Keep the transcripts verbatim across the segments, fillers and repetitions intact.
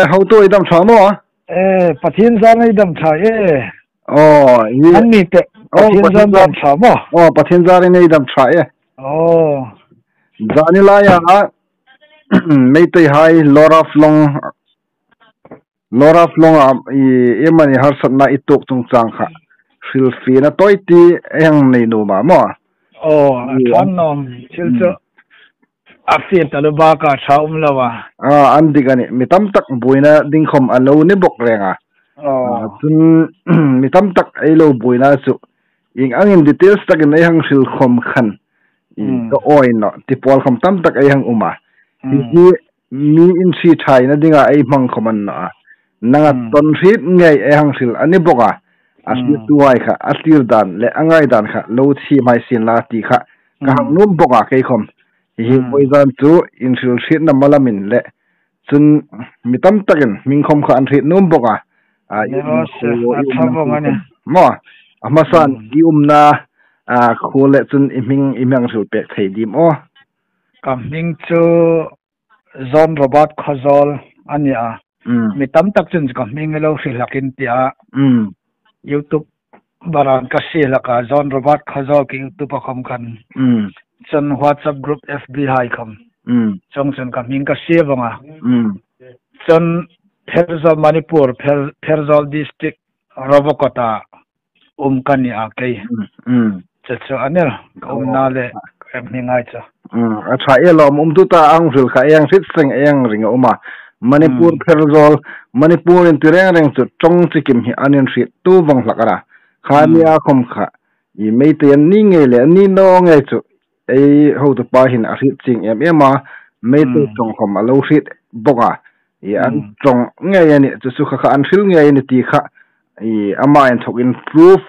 Hotu ei dam ṭha maw? E, Pathien zârin ei dam ṭha e. Aw, hi. An ni te, aw, Pathien zârin dam ṭha maw? Aw, Pathien zârin ei dam ṭha e. Aw. Zani laia, Meiteihai Lower Haflong, Lower Haflong a, i, iemani harsatna i tuok chungchâng kha hrilfiena tawi ti ei hang nei nuom a maw? Aw, a ṭha naw, thil chu. A fie taluo bâka ṭha um lo a. A, an dik a nih. Mi tam tak buoina ding khawm a lo ni bawk reng a. Aw. A, chun, mi tam tak ei lo buoina chu ieng angin details takin ei hang hril khawm khan, i, ka awi nawh ti pawl khawm tam tak ei hang um a. Hi hi mi inhrietṭhaina dinga ei hmang khawm a ni naw a. Nanga ton hriet ngei ei hang hril a ni bawk a. A hriettuhai kha a thlir dân le a ngai dân kha lo thiem hai sienla ti kha ka hang nuom bawk a kei khawm. Hi hi vawizan chu inhrilhrietna malamin le chun mi tam takin hming khawm kha an hriet nuom bawk a. A, i umna khuo, a ṭha vawng a nih. Maw, a hmasan i umna, a, khuo le chun i hming, i hming hril pêk thei dim aw? Ka hming chu John Robert Khawzawl a ni a. Mi tam tak chun ka hming lo hre hlak in tia. YouTube baran ka sie hlak a, John Robert Khawzawl ki YouTube a khawm khan. Chun WhatsApp group F B hai khawm. Chuong chun ka hming ka sie vawng a. Chun Pherzawl Manipur, Pher-, Pherzawl District, Ravakot a um ka ni a kei. Chu chu a nih ka umna le ka hming hai chu. A ṭha e lawm, um tuta a hang hril kha ei hang hriet seng, ei hang ring a um a. Manipur Pherzawl, Manipur in ti reng reng chu ṭawng chi kim hi an inhriettu vawng hlak a na. Kha nia khawm kha i Meitei an ni ngei le an ni naw ngei chu ei hotupa hin a hriet chieng em em a, Meitei ṭawng khawm a lo hriet bawk a. I an ṭawng ngei a nih, chu chu kha kha an hril ngei a nih ti kha i ama inthawkin proof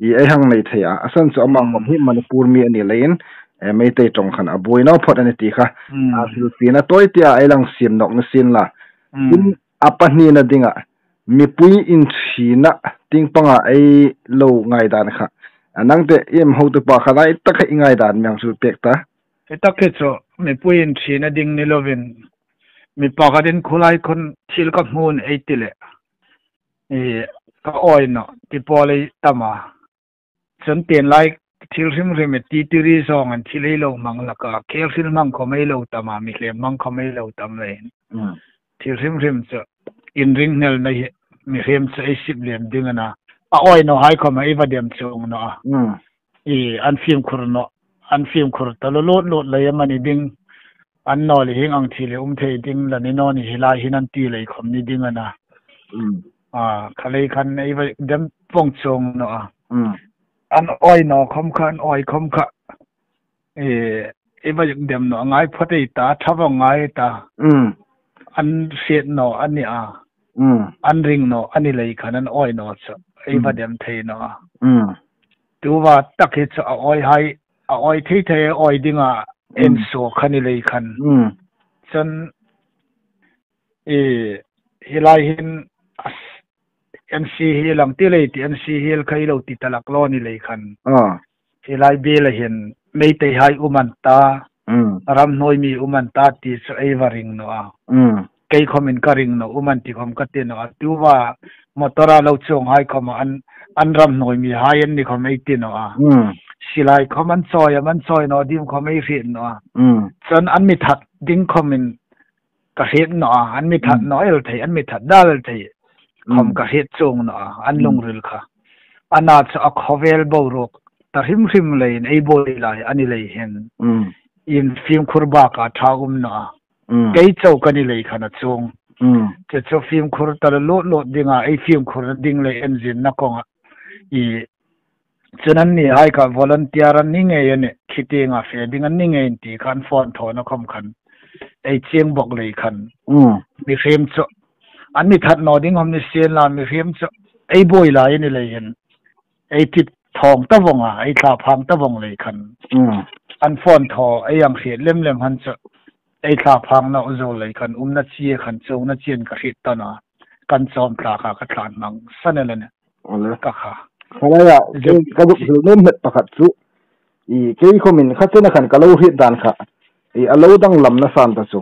i ei hang nei thei a. A san chu ama khawm hi Manipur mi a ni leiin, e, Meitei ṭawng khan a buoi naw phawt a nih ti kha a hrilfiena tawi tia ei hang siem nawk ni sienla. Chun a pahnina dinga mipui inthina tieng panga ei lo ngaidan kha, a, nang te i hotupa kha nai tak kha i ngaidan mi hang hril pek ta. Hi tak hi chu mipui inthina ding ni lovin, mi pakhatin khulai khun thil ka hmu ei ti le, i, ka awi nawh ti pawl ei tam a. Chun tienlai thil hrim hrim e ti ti ri zawng an thil ei lo hmang hlak a, khel hril hmang khawm ei lo tam a, mihriem hmang khawm ei lo tam leiin. Thil hrim hrim chu inring hnelna hi mihriem chu ei sip lem ding a na. A awi naw hai khawm ei va dem chuong naw a. I, an fimkhur naw, an fimkhur taluo luot luot lei amani ding, an naw le hieng ang thil hi um thei ding la ni naw ni hi lai hin an ti lei khawm ni ding a na. A, kha lei khan ei va dem vawng chuong naw a. An awi naw khawm kha, an awi khawm kha, e, ei va dem naw a ngai phawt ei ta, ṭha vawng ngai ta. An hriet naw a ni a. An ring naw a ni lei khan an awi naw chu ei va dem thei naw a. Tuta tak hi chu a awi hai, a awi thei thei a awi dinga en suok kha ni lei khan. Chun, i, hi lai hin, a, N C Hill ang ti lei ti, N C Hill kha ei lo ti ta hlak lo ni lei khan. Hi lai biela hin Meiteihai um an ta, ramhnuoi mi um an ta ti chu ei va ring naw a. Kei khawmin ka ring naw, um an ti khawm ka ti naw a. Tuta motor-a lo chuonghai khawma an, an ramhnuoi mihai an ni khawm ei ti naw a. Silai khawm an chawi am, an chawi naw ding khawm ei hriet naw a. Chun an mi that ding khawmin ka hriet naw a, an mi that naw el thei, an mi that dal el thei khawm ka hriet chuong naw a, an lungril kha. Ana chu a khawvel boruok ta hrim hrim leiin ei buoi lai a ni lei hin, in fimkhur bâka ṭha um naw a. Kei chau ka ni lei khan a chuong. Chu chu fimkhur taluo luot luot dinga ei fimkhurna ding le enzinna kawnga i Chun annihai kha volunteer an ni ngei a nih, khi tienga fe ding an ni ngei ti khan phone thawna khawm khan ei chieng bawk lei khan. Mihriem chu an mi that naw ding khawm ni sienla, mihriem chu ei buoi lai a ni lei hin ei ti thawng ta vawng a, ei thlaphang ta vawng lei khan. An phone thaw ei hang hriet lem lem han chu ei thlaphang naw zo lei khan, umna chi khan, chuongna chien ka hriet ta naw a, kan chawm tla kha ka tlan hmang san el a nih. Ole. Ka kha. Kha laia, kei ka zuk hril nuom met pakhat chu, i, kei khawmin kha chena khan ka lo hriet dan kha, i, a lo danglamna san ta chu.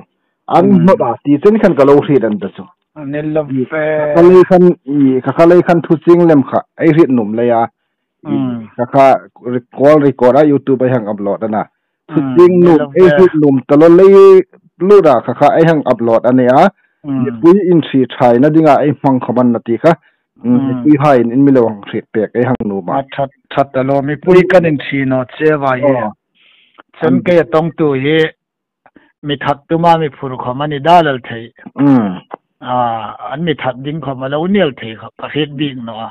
An hnawt a ti chen khan ka lo hriet an ta chu. Ni lo fe. Kha lei khan, i, kha, kha lei khan thu chieng lem kha ei hriet nuom leia. I, kha kha re-, call record a YouTube-a ei hang upload a na. Thu chieng nuom, ei hriet nuom ta lo lei lura kha kha ei hang upload a nih a. Mipui inhrietthai na dinga ei hmang khom a ni ti kha. Mipui hai in mi lo hang hriet pek ei hang nuom a. A that, that ta lo, mipui kan inhriet naw che vai hi. Chun kei a tawngtu hi mi that tuma mi phur khom a ni da lal thei. A, an mi that ding khom a lo ni el thei kha, ka hriet bik naw a.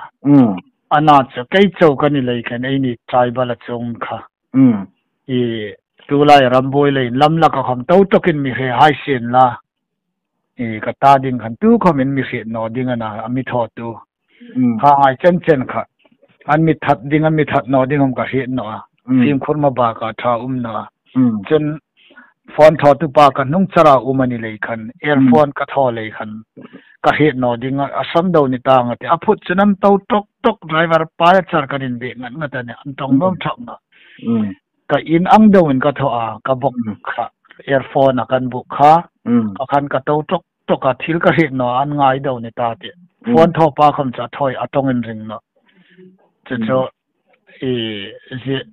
A na chu kei chau ka ni lei khan ei ni tribal a chuong kha. I, tulai ram buoi leiin lam laka khom to tokin mi hre hai sien la. I, ka ta ding khan tu khomin mi hriet naw ding a na, a mi thawtu. Kha ngai chen chen kha. An mi that ding, an mi that naw ding khom ka hriet naw a. Fimkhur ma baka tha um naw a. Chun phone thawtu pa ka hnung chara um a ni lei khan, earphone ka thaw lei khan, ka hriet naw ding a, a san deu ni ta ngat a. A phut chun an to tok tok, driver pa a char kan inbiek ngat ngat a nih, an tawng nuom thak naw. Ka in ang deuin ka thaw a, ka bawk kha, earphone a kan buk kha, kha khan ka to tok tok a, thil ka hriet naw, an ngai deu ni ta tih. Phone thaw pa khom chu a thaw a, tawng inring naw. Chu chu, i, zi-,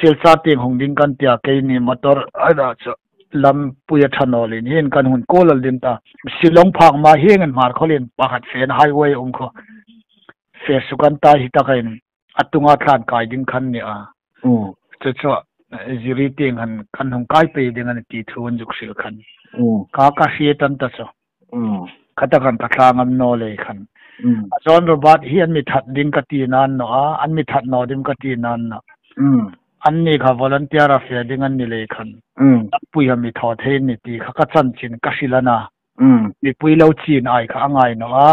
Silchar tieng hung ding kan tia, keini motor a da chu lampui a tha naw leiin hin kan hung call al ding ta. Shillong phak ma hieng an Hmarkhawlien pakhat fen highway um kha. Fe suk an ta hi ta kha in a tunga thlan kai ding khan ni a. Chu chu, Jiri tieng han kan hung kai pei ding a ni ti thu an zuk hril khan. Kha ka hriet an ta chu. Kha ta khan ka tla ngam naw lei khan. A John Robert hi an mi that ding ka ti nan naw a, an mi that naw ding ka ti nan naw. An ni kha volunteer a fe ding an ni lei khan. Pui ha mi thaw thei ni ti kha ka chanchin ka hril a na. Mipui lo chin ai kha a ngai naw a.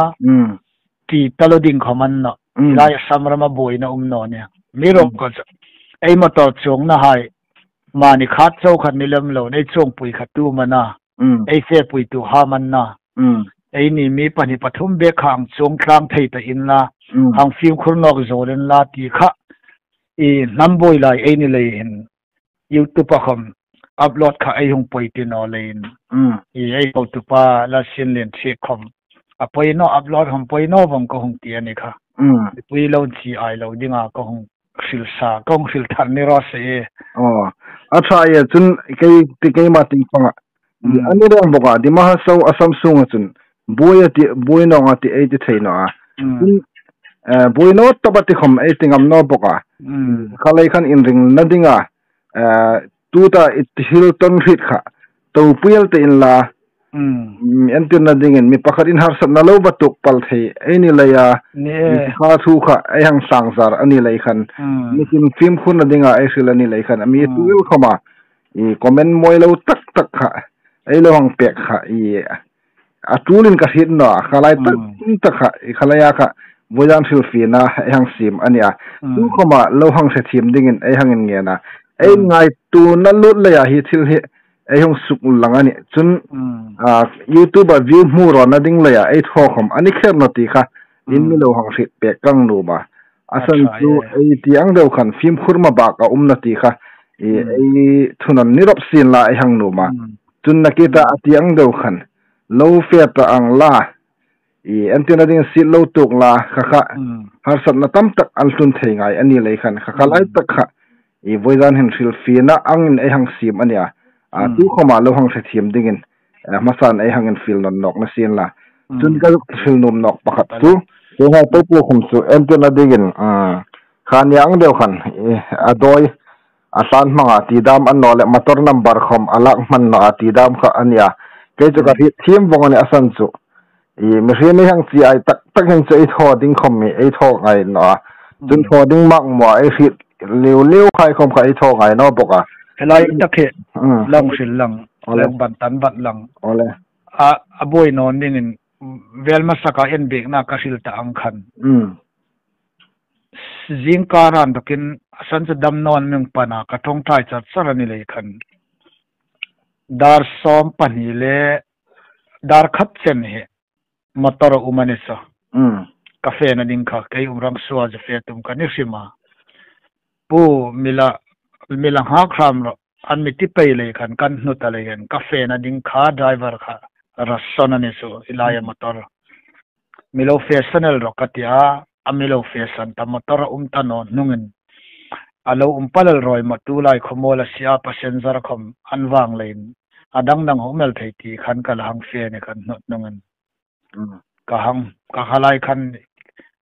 Ti ta lo ding khom a ni naw. Lai Assam rama buoina um naw nih. Mi ro ka chu. Ei motor chuongna hai. Mani khat chau khat ni lem lo, ei chuongpui kha tu am a na. Ei fepuitu ham a na. Eini mi pahni pathum bek kha hang chuong tlang thei ta inla. Hang fimkhur nawk zuol inla ti kha. I hnam buoi lai ei ni lei hin. YouTube-a khom upload kha ei hung poi ti naw leiin. I ei hotupa Lalsienlien Thiek khom. A poi naw, upload khom poi naw vong ka hung ti a ni kha. Mipui lo chi ai lo dinga ka hung hril sa, ka hung hril thar ni raw se. A tha e, chun kei ti keima ting panga. A ni reng bawk a, Dima Hasao Assam sunga chun. Buoi a ti, buoi nawk a ti ei ti thei naw a. Chun, eh, buoi naw tawp a ti khom ei ti ngam naw bawk a. Kha lei khan inring na dinga. Eh, tuta i thil ton hriet kha. To pui el te inla. Entirna dingin mi pakhat in harsatna lo va tuok pal thei ei ni leia. Mi kha thu kha ei hang sang zar a ni lei khan. Mi kin fimkhurna dinga ei hril a ni lei khan. A mi tu el khoma. I comment mawi lo tak tak kha. Ei lo hang pek kha. I a tulin ka hriet naw a, kha lai tak tak kha, i kha laia kha, vawizan hrilfiena ei hang siem a nih a. Tu khoma lo hang hre thiem dingin ei hang inngen a. Ei ngaituona lut leia hi thil hi ei hung suk lang a nih. Chun, a, YouTube-a view hmu rawna ding leia ei thaw khom a ni kher naw ti kha, in mi lo hang hriet pek ka nuom a. A san chu ei ti ang deu khan fimkhur ma bak a um naw ti kha, i, ei thunawn ni rawp sien la ei hang nuom a. Chun nakie ta a ti ang deu khan, lo fe ta ang la, i, entirna ding siet lo tuok la, kha kha, harsatna tam tak an hlun thei ngai a ni lei khan, kha kha lai tak kha, i, vawizan hin hrilfiena angin ei hang siem a nih a. A, tu khoma lo hang hre thiem dingin, eh, hmasan ei hang infiel nawn nawk na sien la. Chun ka hril nuom nawk pakhat chu, kei hai popo khom chu entirna dingin, ah, kha ni ang deu khan, eh, a dawi, a tlan hmanga ti dam a naw le, motor number khom a lak hman naw a ti dam kha a nih a. Kei chu ka hriet thiem vong a nih a san chu. I, mihriemhai hang chi ai tak tak hin chu ei thaw ding khom mi, ei thaw ngai naw a. Chun thaw ding mak maw ei hriet liu liu khai khom kha ei thaw ngai naw bawk a. Helai tak hi, lang hril lang, lang ban tan bat lang. A, a buoi naw dingin, vel masaka en bikna ka hril ta ang khan. Zingkar ran dokin, a san chu damnaw mi pana ka ṭawngṭai char char a ni lei khan. Dar sawm pahni le dar khat chen hi motor a um a ni chu. Ka fena ding kha, kei um rang sua chu fe tum ka ni hrim a. Pu, mi la, mi la nghak hram rawh, an mi ti pei lei khan, kan hnu ta lei khan, ka fena ding kha, driver kha. Rason a ni chu, hi lai a motor. Mi lo fe san el rawh ka ti a, a mi lo fe san ta, motor a um ta naw hnungin. A lo um pal el rawi ma tu lai khawm a la sia, passenger khawm an vang leiin. A dang dang um el thei ti khan ka la hang fe ni khan hnawt hnungin. Ka hang, ka kha lai khan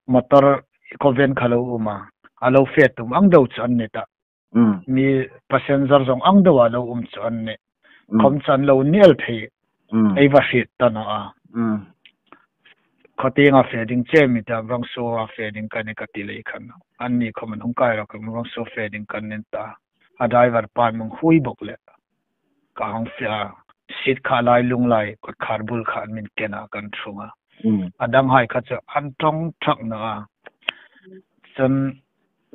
motor ko ven kha lo um a. A lo fe tum ang deu chu an ni ta. Mi passenger zawng ang deu a lo um chu an ni. Khawm chu an lo ni el thei. Ei va hriet ta naw a. Khaw tienga fe ding che mi ta, Rongso-a fe ding ka ni ka ti lei khan. Anni khawm an hung kai rawh, Rongso fe ding ka ni ta. A driver pan mung hui bok le. Ka hang fe a, seat kha lai, lung lai, kawtkhar bul kha an min ken a, kan thung a. A danghai kha chu an ṭawng thak naw a. Chun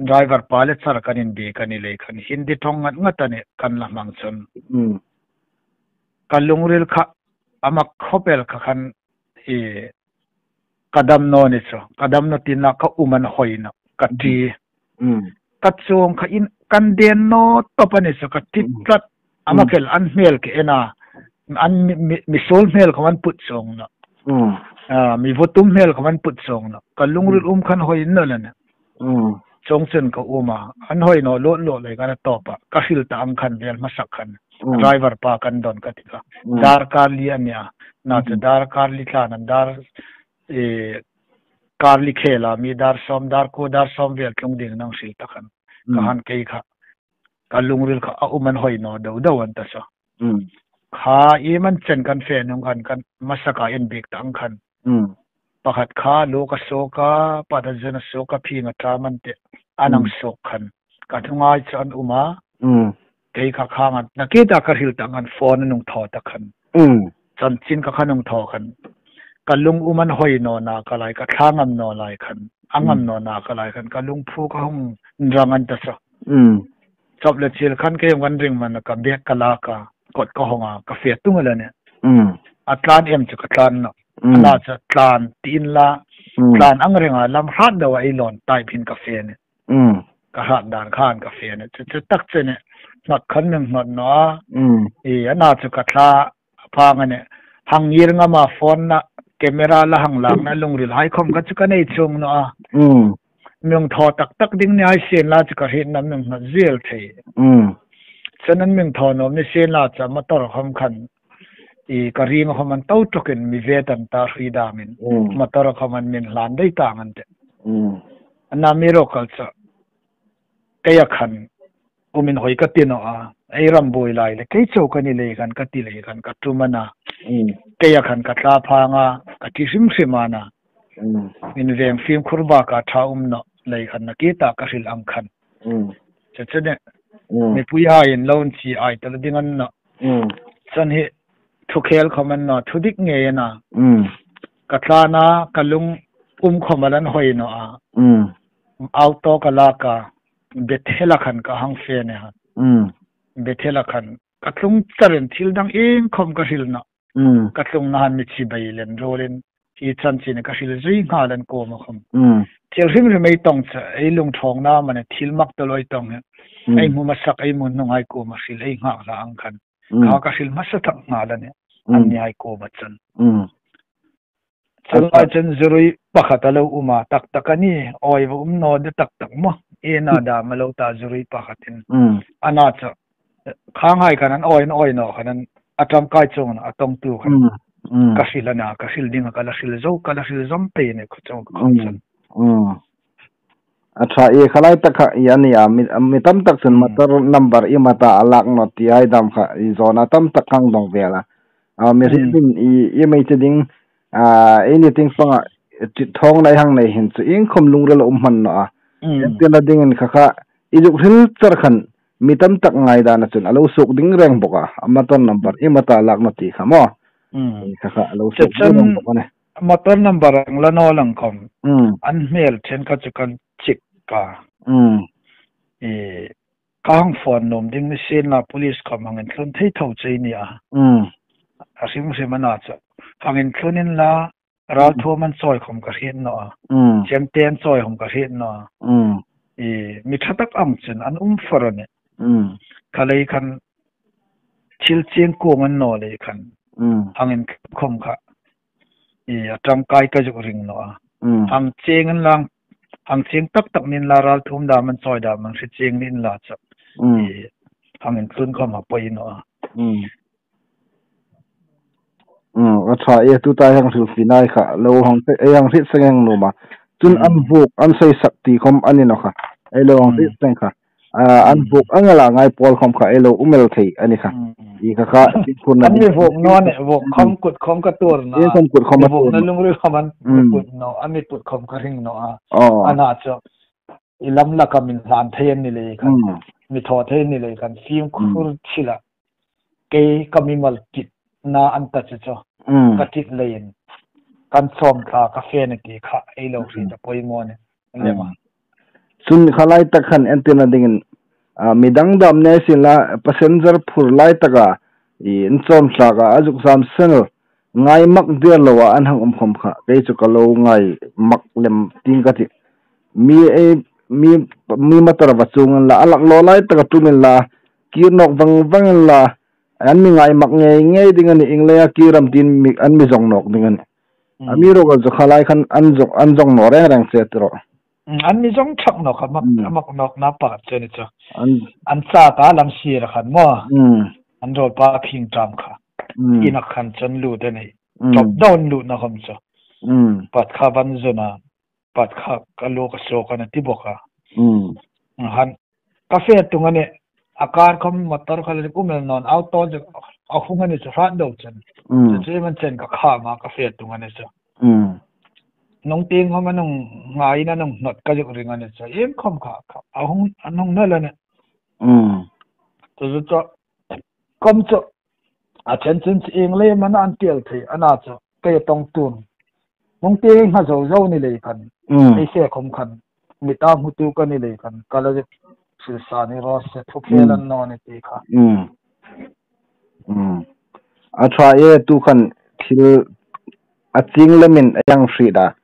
driver pa le char kan inbiek a ni lei khan Hindi ṭawng ngat ngat a ni kan la hmang chun. Ka lungril kha a mak khawp el kha khan hi ka dam naw ni chu. Ka dam naw ti na ka um an hawi naw. Ka ti. Ka chuong kha in kan den naw tawp a ni chu, ka ti tlat. A mak el an hmel ke en a. An mi, mi, mi suol hmel khawm an put chuong naw. A, mi vawitum hmel khawm an put chuong naw. Ka lungril um khan hawi naw la ni. Chuong chun ka um a. An hawi naw lo lo lei ka na tawp a. Ka hril ta ang khan vel hmasa khan. Driver pa kan don ka ti kha. Dar kar li a ni a. Na chu dar kar li tlan an dar, e, kar li khela mi dar sawm, dar kuo, dar sawm vel tlung ding nang hril ta khan. Ka han kei kha. Ka lungril kha a um an hawi naw deu deu an ta chu. Kha iem an chen kan fe hnung khan, kan hmasa ka inbiek ta ang khan. Pakhat kha lo ka suok a, pakhat zena suok a, phing a ṭam an ti. An ang suok khan. Ka hnunga chu an um a. Kei kha khang an, nakie ta ka hril ta ang khan phone an hung thaw ta khan. Chanchin kha khan hung thaw khan. Ka lung um an hawi naw na ka lai, ka thla ngam naw lai khan. A ngam naw na ka lai khan. Ka lungphu kha hung rang an ta chu. Chawp le chil khan kei kan ring man ka bag ka lak a, kot ka hawng a, ka fe tung a la ni. A tlan em chu ka tlan naw. A na chu tlan ti inla, tlan ang renga lam hrat deu a ei lawn type hin ka fe ni. Ka hrat dan khan ka fe ni. Chu, chu tak che ni. Hnawt khan min hnawt naw a. I, a na chu ka thla phang a ni. Hang ngir ngam a phone na, camera la hang lakna lungrilhai khawm kha chu ka nei chuong naw a. Mi hung thaw tak tak ding ni hai sien la chu ka hrietna mi hung hnawt zel thei. Chuong an mi hung thaw naw ni sien la chu motor khawm khan. I ka ring khawm an to ṭawkin mi ve tan ta hrui damin. Motor khawm an min hlan dai ta ang an tih. A na mi ro kal chu. Kei a khan, um in hawi ka ti naw a. Ei ram buoi lai le, kei chau ka ni lei khan, ka ti lei khan, ka tum a na. Kei a khan ka tla phang a, ka ti hrim hrim a na. Min veng fimkhur bak a ṭha um naw lei khan nakie ta ka hril ang khan. Chu chu ni. Mipuihaiin lo inchiai ta ding an naw. Chuong hi thu khel khawm an naw, thu dik ngei a na. Ka tlan a, ka lung um khawm a la hawi naw a. Auto ka lak a, Bethel a khan ka hang fe ni a. Bethel a khan ka tlung charin thil dang ieng khawm ka hril naw. Ka tlungna han mi chibai len ruolin, hi chanchin ka hril zui nghal an kuoma khawm. Thil hrim hrim ei tawng chu, ei lungṭhawngna amanih thil mak taluo ei tawng hi. Ei hmu hmasak, ei hmu hnunghai kuoma hril ei nghak hla ang khan. Kha ka hril hmasa tak nghal a nih. Annihai kuoma chun. Chuong lai chun zurui pakhat a lo um a, tak tak a ni, awi va um naw de tak tak maw. Ina dam a lo ta zurui pakhatin. A na chu, khanghai khan an awi, an awi naw khan an a ṭangkai chuong a tawngtu khan. Ka hril a na, ka hril ding a, ka la hril zo, ka la hril zawm pei ni kha chuong ka khawm chun. A ṭha, i kha lai tak kha i a ni a, mi, mi tam tak chun motor number i mata a lak naw ti hai dam kha i zawna tam tak hang dawng vel a. A, mi hriet ding i, i mei che ding, a, ei ni ting panga, chi thawng lai hang nei hin chu ieng khawm lungril a um hman naw a. Engtin a dingin kha kha, i zuk hril char khan mi tam tak ngaidana chun a lo suok ding reng bok a. A motor number i mata lak naw ti kha maw. I kha kha a lo suok ding reng bok a ni. Motor number ang la naw lang khawm. An hmel ṭhen kha chu kan chik ka. I, ka hang phone nuom ding ni sien la police khawm hang inthlun thei tho che ni a. A hrim hrim a na chu. Hang inthlun inla, ralthuom an chawi khawm ka hriet naw a. Chemte an chawi khawm ka hriet naw a. I, mi ṭha tak ang chun an um fawr a nih. Kha lei khan thil chieng kuong an naw lei khan. Mm. Hang inkhawm kha, i, a tangkai ka zuk ring naw a. Mm. Hang chieng inla, hang chieng tak tak ni inla, ralthuom dam an chawi dam an hre chieng ni inla chu. Mm. I, hang intlun khawm a poi naw a. Mm. Mm, a ṭha e, tuta hang hril fie nai kha, lo hang, ei hang hriet seng hang nuom a. Chun an vuok, an seisak ti khawm a ni naw kha. Ei lo hang hriet seng kha. A, an vuok ang el a ngai pawl khawm kha, ei lo um el thei a ni kha. Mm. I kha kha, fimkhurna ding. An mi vuok naw a nih, vuok khawm kut khawm ka tuor naw a. Ei khawm kut khawm a tuor naw a. Vuokna lungril khawm an mi put naw, an mi put khawm ka ring naw a. Oh. Ana chu, i lam laka min hlan thei an ni lei khan. Mm. Mi thaw thei an ni lei khan, fimkhur thila. Kei ka mimal kitna an ta chu chu. Mm. Ka tit leiin kan chawm tla ka fe a ni ti kha ei lo hriet a poimaw a nih. Mm. Lem a. Chun kha lai tak khan entirna dingin, a, mi dang dam nei sien la, passenger phur lai taka, i, an chawm tlak a, a zuk zam sel, ngai mak der lo a, an hang um khawm kha, kei chu ka lo ngai mak lem ting ka ti. Mi, e, mi, mi motor va chuong inla, a laklawh lai taka tum inla, kir nawk vang vang inla, an mi ngai mak ngei ngei ding a nih, ieng leia kir am tiin mi, an mi zawng nawk ding a nih. Mm. Amiruokchu kha lai khan an zawng, an zawng naw reng reng che ti rawh. Mm, an mi zawng thlak nawk a mak, mm, a mak nawkna pakhat chu a ni chu. An, an chak a lam sira khan maw. Mm. An ruolpa khing ṭam kha. Mm. Ina khan chu an lut a nih. Mm. Top down lutna khawm chu. Mm. Pakhat kha van zun a. Pakhat kha ka lu ka suok a na ti bawk a. Mm. Han ka fe tung a nih, a kar khawm motor kha le um el naw a, auto chu a hung a ni chu hrat deu chen. Mm. Chu chu man chen ka kham a ka fe tung a ni chu. Mm. Nung tieng khawm a nung ngai na nung hnawt ka zuk ring a ni chu. Ieng khawm kha, kha a hung, a hung nal a nih. Mm. Chu chu chu khawm chu a chen chen chu ieng lei am an tel thei a na chu. Kei tawng tun. Nung tieng hna zo zo ni lei khan. Mm. Ei fe khawm khan. Mit a hmutu ka ni lei khan. Ka la zuk hril sa ni raw se, thu phel an naw ni ti kha. Mm. Mm. A ṭha e, tu khan thil a ching lemin a hang hriet a.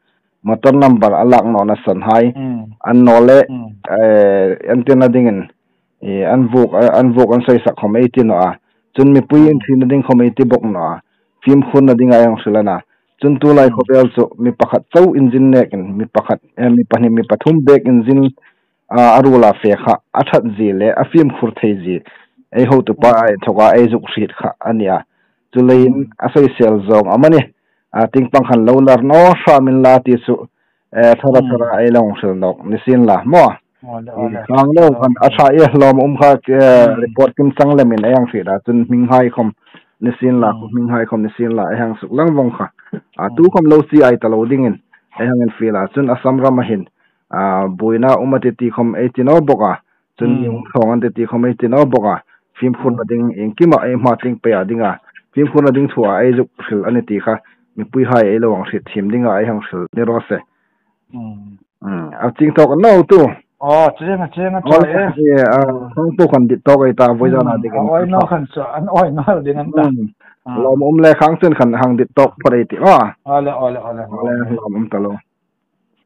Motor number a lak nawna san hai. Mm. An naw le, mm, eh, entirna dingin, eh, an vuok, eh, an vuok an seisak khawm ei ti naw a. Chun mipui, mm, inthina ding khawm ei ti bawk naw a. Fimkhurna dinga ei hang hril a na. Chun tulai, mm, khawvel chu mi pakhat chau inzin nekin, mi pakhat, eh, mi pahni, mi pathum bek inzin, a, a ruola fe kha a ṭhat zie le a fimkhur thei zie ei hotupa, mm, a inthawka ei zuk hriet kha a ni a. Chuleiin, mm, a soisel zawng am a ni, a, tieng pang khan lo lar naw hram inla ti chu, eh, thara, mm, thara ei lo hril nawk ni sien la maw. Aw le, aw le. Khang lo khan a ṭha e, lawm um kha, eh, mm, report kim chang lemin ei hang hriet a, chun hminghai khawm ni sien la, mm, hminghai khawm ni sien la, ei hang suklang vawng kha. A, mm, tu khawm lo si ai ta lo dingin ei hang infiel a, chun Assam rama hin, a, buoina um a tih ti khawm ei ti naw bawk a. Chun, mm, mi hung thawng an tih ti khawm ei ti naw bawk a. Fimkhurna, mm, ding iengkima ei hma tieng peia dinga fimkhurna ding thua ei zuk hril a ni ti kha mipuihai ei lo hang hriet thiem dinga ei hang hril ni raw se. Mm. Mm. A ching tawk naw tu. Aw, ching a, ching a, aw, ching a. Aw, e, a, mm, khang tu khan dit tawk ei ta, voi zana, mm, ding a, an awi naw khan chu, an awi naw ding an ta. Mm. Ah. Lawm um le khang chen khan hang dit tawk phawt ei tih. Aw. Aw le, aw le, aw le. Aw le, lawm um ta lo.